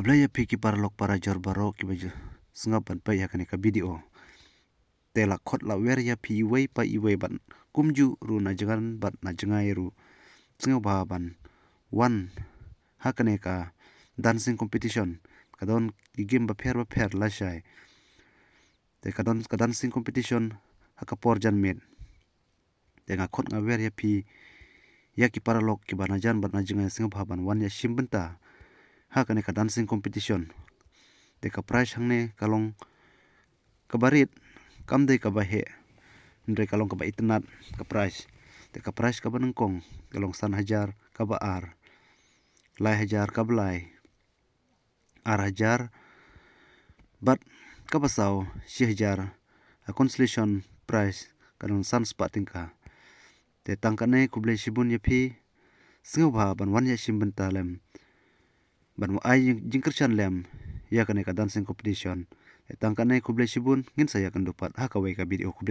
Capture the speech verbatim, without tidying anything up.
Khublei ïa phi ki paralok parajor baroh kiba ju sngap ban peit ïa kane ka video. Te la khot la wer ïa phi iwei pa iwei bad kumjuh ruh na jngan bad na jngai ruh. Sngewbha ban wan ha kane ka dancing competition. Ka don ki game bapher bapher lashai. Te ka don ka dancing competition ha ka por janmiet. Te nga khot nga wer ïa phi ïa ki paralok kiba na jan bad na jngai, sngewbha ban wan ïashim bynta ha kane ka dancing competition. Te ka prize hangne ka long kaba rit, kam dei kaba heh, hynrei ka long kaba itynnad ka prize. Te ka prize kaba nyngkong ka long san hajar, kaba ar lai hajar, kaba lai ar hajar, bad kaba saw shi hajar. A consolation prize ka don san spah tyngka. Te tang katne, khublei shibun ïa phi. Sngewbha ban wan ïashim bynta lem, ban ai jing-, jingkyrshan lem ïa kane ka dancing competition. Te tang katne, khublei shibun, ngin sa ïakynduh pat ha kawei ka video. Khublei.